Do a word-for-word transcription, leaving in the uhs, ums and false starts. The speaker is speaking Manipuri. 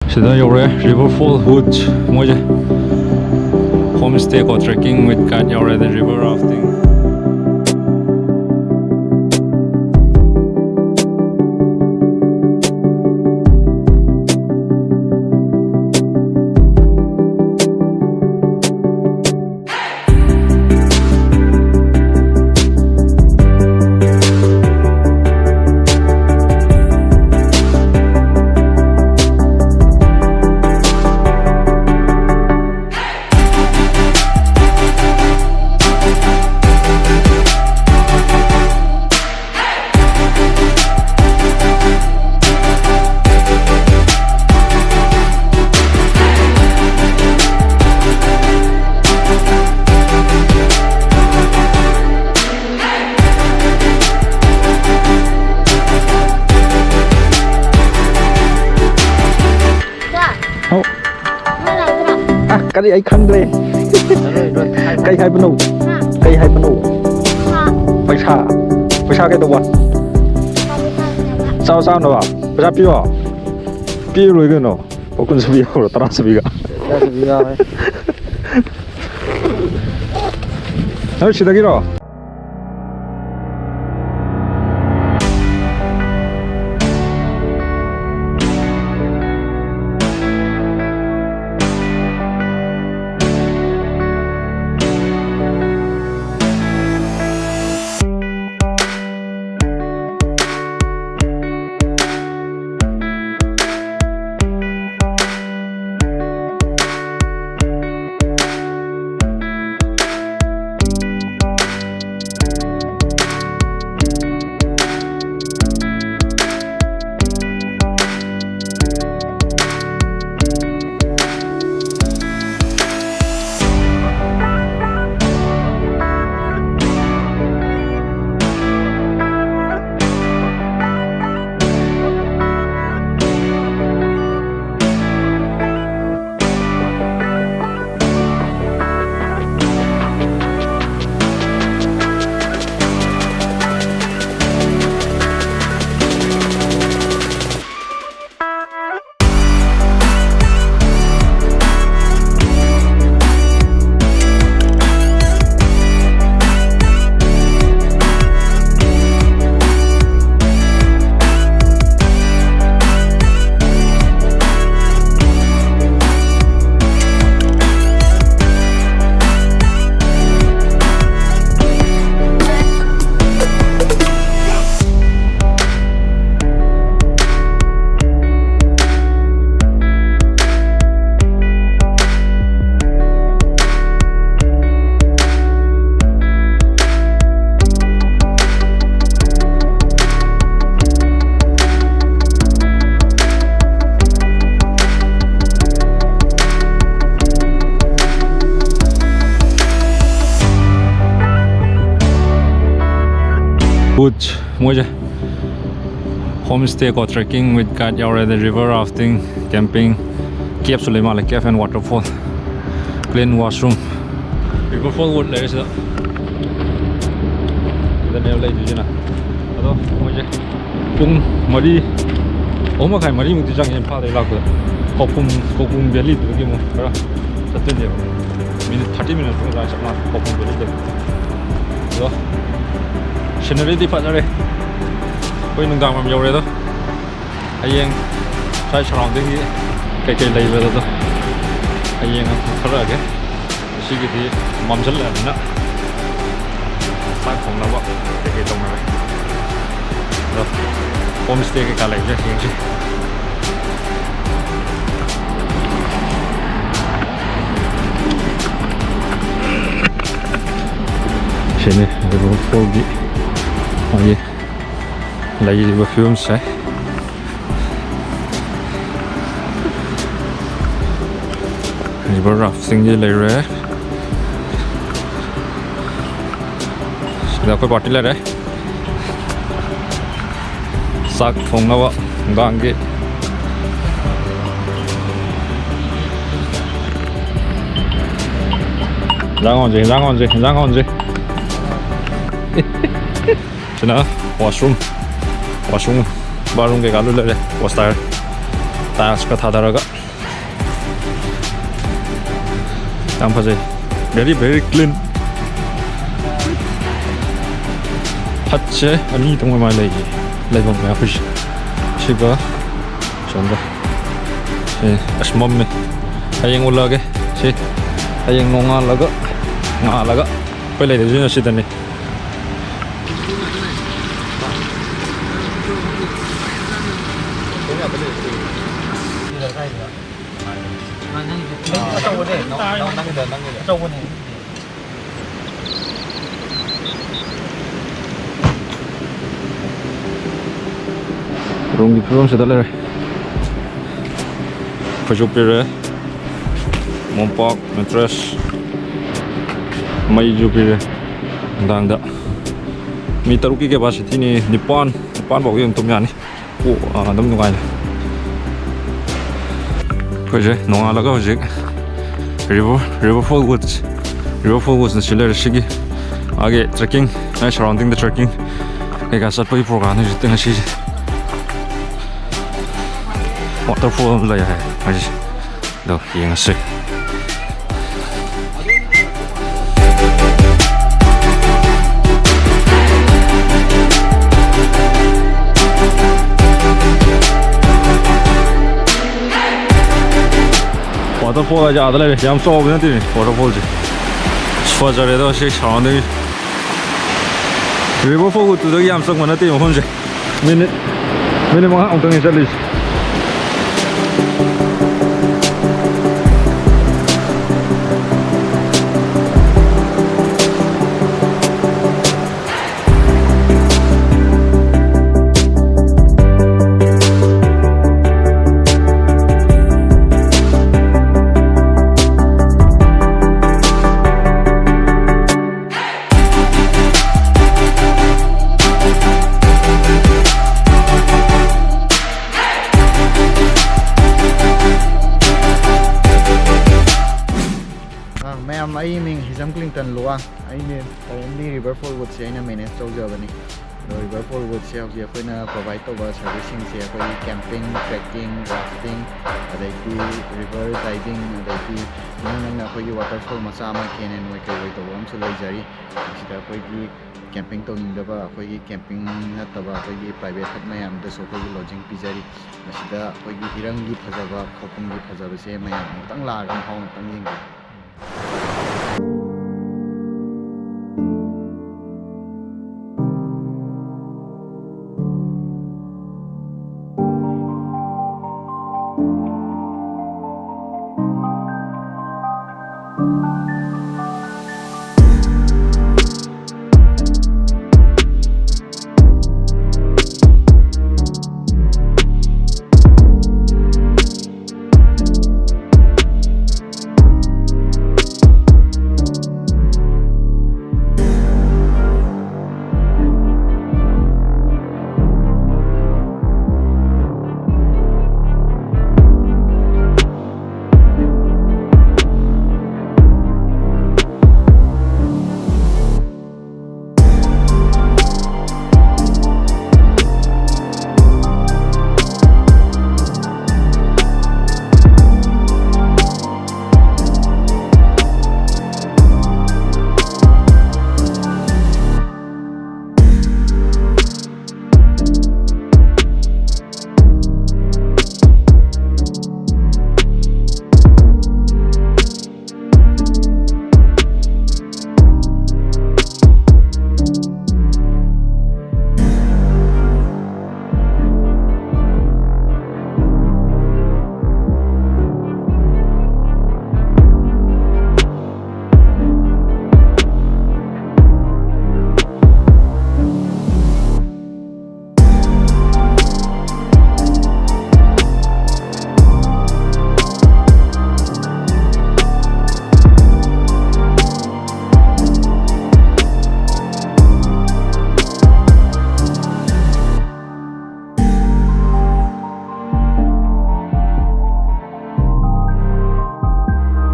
ꯁꯤꯗ ꯌꯧꯔꯦ, River Fall Hood꯫ ꯃꯣꯏꯁꯦ homestay ꯀꯣ, trekking with guide ꯌꯥꯎꯔꯦ, ꯑꯗꯩ river rafting꯫ ꯍꯥꯎ꯫ ꯑ, ꯀꯔꯤ? ꯑꯩ ꯈꯪꯗ꯭ꯔꯦ꯫ ꯀꯩ ꯍꯥꯏꯕꯅꯣ? ꯀꯩ ꯍꯥꯏꯕꯅꯣ? ꯄꯩꯁꯥ꯫ ꯄꯩꯁꯥ ꯀꯩꯗꯧꯕ? ꯆꯥꯕ ꯆꯥꯅꯕ꯫ ꯄꯩꯁꯥ ꯄꯤꯌꯣ꯫ ꯄꯤꯔ ꯂꯣꯏ ꯀꯩꯅꯣ꯫ ꯂꯨꯄꯥ ꯀꯨꯟ ꯁꯨꯕꯤ ꯌꯥꯎꯕ꯭ꯔꯣ? ꯇꯔꯥ ꯁꯨꯕꯤꯒ? ꯇꯔꯥ ꯁꯨꯕꯤ ꯌꯥꯎꯋꯦ꯫ ꯅꯣꯏ ꯁꯤꯗꯒꯤꯔꯣ? Good. ꯃꯣꯏꯁꯦ home stay ꯀꯣ, trekking with guide ꯌꯥꯎꯔꯦ, ꯑꯗꯩ river rafting, camping, cave ꯁꯨ ꯂꯩ ꯃꯥꯜꯂꯦ, cave and waterfall, clean washroom, river fall wood ꯂꯩꯔꯦ ꯁꯤꯗ꯫ ꯁꯤꯗꯅꯦꯕ ꯂꯩꯗꯣꯏꯁꯤꯅ꯫ ꯑꯗꯣ ꯃꯣꯏꯁꯦ ꯄꯨꯡ ꯃꯔꯤ, ꯑꯍꯨꯝ ꯃꯈꯥꯏ, ꯃꯔꯤꯃꯨꯛꯇꯤ ꯆꯪꯉꯦ ꯏꯝꯐꯥꯜꯗꯒꯤ ꯂꯥꯛꯄꯗ꯫ ꯀꯧꯄꯨꯝ, ꯀꯧꯄꯨꯝ valley ꯗꯨꯗꯒꯤ ꯑꯃꯨꯛ ꯈꯔ ꯆꯠꯇꯣꯏꯅꯦꯕ꯫ Minute, thirty minutes ꯃꯨꯛ ꯑꯗꯨꯃꯥꯏꯅ ꯆꯠ ꯃꯥꯜꯂꯦ ꯀꯧꯄꯨꯝ valley ꯗꯒꯤ꯫ ꯑꯗꯣ scenery ꯗꯤ ꯐꯖꯔꯦ꯫ ꯑꯩꯈꯣꯏ ꯅꯨꯡꯗꯥꯡ ꯋꯥꯏꯔꯝ ꯌꯧꯔꯦ ꯑꯗꯣ꯫ ꯍꯌꯦꯡ ꯁ꯭ꯋꯥꯏ surrounding ꯒꯤ ꯀꯩꯀꯩ ꯂꯩꯕꯗꯣ ꯍꯌꯦꯡ ꯑꯃꯨꯛ ꯊꯥꯔꯛꯑꯒꯦ꯫ ꯉꯁꯤꯒꯤꯗꯤ ꯃꯝꯁꯤꯜꯂꯛꯑꯕꯅꯤꯅ ꯆꯥꯛ ꯊꯣꯡꯅꯕ ꯀꯩꯀꯩ ꯇꯧꯅꯔꯦ꯫ ꯑꯗꯣ home stay ꯀꯩꯀꯥ ꯂꯩꯕꯁꯦ ꯌꯦꯡꯁꯤ꯫ ꯁꯤꯅꯤ river fall ꯒꯤ ꯃꯥꯒꯤ ꯂꯩꯔꯤꯕ ꯐꯤꯕꯝꯁꯦ꯫ River rafting ꯒꯤ ꯂꯩꯔꯦ꯫ ꯁꯤꯗ ꯑꯩꯈꯣꯏ party ꯂꯩꯔꯦ꯫ ꯆꯥꯛ ꯊꯣꯡꯅꯕ ꯅꯨꯡꯗꯥꯡꯒꯤ꯫ ꯍꯤꯟꯖꯥꯡ ꯍꯣꯟꯁꯦ, ꯍꯤꯟꯖꯥꯡ ꯍꯣꯟꯁꯦ, ꯍꯤꯟꯖꯥꯡ ꯍꯣꯟꯁꯦ꯫ ꯁꯤꯅ washroom, washroom, bathroom ꯀꯩꯀꯥ ꯂꯣꯏ ꯂꯩꯔꯦ꯫ Wash tire, tiles ꯀ ꯊꯥꯗꯔꯒ ꯌꯥꯝ ꯐꯖꯩ꯫ Very, very clean꯫ Hut ꯁꯦ ꯑꯅꯤ ꯇꯣꯡꯕ ꯃꯥ ꯂꯩꯌꯦ꯫ ꯂꯩꯐꯝ ꯃꯌꯥꯝ ꯑꯩꯈꯣꯏꯁꯦ꯫ ꯁꯤꯒ ꯁꯣꯝꯗ꯫ ꯁꯤ ꯑꯁ ꯃꯝꯃꯦ꯫ ꯍꯌꯦꯡ ꯎꯠꯂꯛꯑꯒꯦ꯫ ꯁꯤ ꯍꯌꯦꯡ ꯅꯣꯡꯉꯥꯜꯂꯒ, ꯉꯥꯜꯂꯒ ꯑꯩꯈꯣꯏ ꯂꯩꯗꯣꯏꯁꯤꯅ ꯁꯤꯗꯅꯤ꯫ ꯑꯆꯧꯕꯅꯦ꯫ ꯑꯆꯧꯕꯅꯦ꯫ Room ꯒꯤ ꯐꯤꯕꯝꯁꯤꯗ ꯂꯩꯔꯦ꯫ ꯐꯩꯖꯨꯞ ꯄꯤꯔꯦ, ꯃꯣꯝꯄꯥꯛ, mattress, ꯃꯩꯁꯨ ꯄꯤꯔꯦ ꯅꯨꯡꯗꯥꯡꯗ꯫ ꯃꯤ ꯇꯔꯨꯛꯀꯤ capacity ꯅꯤ, ꯅꯤꯄꯥꯟ, ꯅꯤꯄꯥꯟ ꯐꯥꯎꯒꯤ ꯑꯗꯨꯝ ꯇꯨꯝ ꯌꯥꯅꯤ꯫ ꯑꯣ, ꯑꯥ, ꯑꯗꯨꯝ ꯅꯨꯡꯉꯥꯏꯅ꯫ ꯑꯩꯈꯣꯏꯁꯦ ꯅꯣꯡꯉꯥꯜꯂꯒ ꯍꯧꯖꯤꯛ river, river fall woods, river fall woods ꯅ ꯁꯤ ꯂꯩꯔꯦ꯫ ꯁꯤꯒꯤ ꯃꯥꯒꯤ trekking, ꯃꯥꯒꯤ surrounding ꯗ trekking ꯀꯩꯀꯥ ꯆꯠꯄꯒꯤ program ꯅꯤ ꯍꯧꯖꯤꯛꯇꯤ ꯉꯁꯤꯁꯦ꯫ Waterfall ꯑꯃ ꯂꯩ ꯍꯥꯏ ꯉꯁꯤꯁꯦ꯫ ꯑꯗꯣ ꯌꯦꯡꯉꯁꯤ꯫ Waterfall ꯍꯥꯏꯁꯦ ꯑꯥꯗ ꯂꯩꯔꯦ꯫ ꯌꯥꯝ ꯆꯥꯎꯕ ꯅꯠꯇꯦꯅꯦ waterfall ꯁꯦ꯫ ꯑꯁ, ꯐꯖꯔꯦꯗ ꯁꯤ surrounding꯫ River fall ꯋꯨꯠꯇꯨꯗꯒꯤ ꯌꯥꯝ ꯆꯪꯕ ꯅꯠꯇꯦ ꯃꯐꯝꯁꯦ꯫ Minute, minute ꯃꯉꯥ ꯃꯨꯛꯇꯪꯅꯤ ꯆꯠꯂꯤꯁꯦ꯫ ꯑ, ꯃꯌꯥꯝ, ꯑꯩ ꯃꯤꯡ ꯍꯤꯖꯝ ꯀ꯭ꯂꯤꯟꯇꯟ ꯂꯨꯋꯥꯡ꯫ ꯑꯩꯅ currently river fall ꯋꯨꯠꯁꯦ ꯑꯩꯅ manage ꯇꯧꯖꯕꯅꯤ꯫ ꯑꯗꯣ river fall ꯋꯨꯠꯁꯦ ꯍꯧꯖꯤꯛ ꯑꯩꯈꯣꯏꯅ provide ꯇꯧꯕ service ꯁꯤꯡꯁꯦ ꯑꯩꯈꯣꯏꯒꯤ camping, trekking, rafting, ꯑꯗꯩꯗꯤ river diving, ꯑꯗꯩꯗꯤ ꯏꯅꯛ ꯅꯛꯅ ꯑꯩꯈꯣꯏꯒꯤ waterfall ꯃꯆꯥ ꯑꯃ canyon ꯑꯣꯏ ꯀꯩ ꯑꯣꯏ ꯇꯧꯕ ꯑꯃꯁꯨ ꯂꯩꯖꯔꯤ꯫ ꯃꯁꯤꯗ ꯑꯩꯈꯣꯏꯒꯤ camping ꯇꯧꯅꯤꯡꯗꯕ, ꯑꯩꯈꯣꯏꯒꯤ camping ꯅꯠꯇꯕ ꯑꯩꯈꯣꯏꯒꯤ private hut ꯃꯌꯥꯝꯗꯁꯨ ꯑꯩꯈꯣꯏꯒꯤ lodging ꯄꯤꯖꯔꯤ꯫ ꯃꯁꯤꯗ ꯑꯩꯈꯣꯏꯒꯤ ꯏꯔꯪꯒꯤ ꯐꯖꯕ, ꯈꯧꯄꯨꯝꯒꯤ ꯐꯖꯕꯁꯦ ꯃꯌꯥꯝ ꯑꯃꯨꯛꯇꯪ ꯂꯥꯛꯑꯒ ꯃꯍꯥꯎ ꯑꯃꯨꯛꯇꯪ ꯌꯦꯡꯕꯤꯌꯨ꯫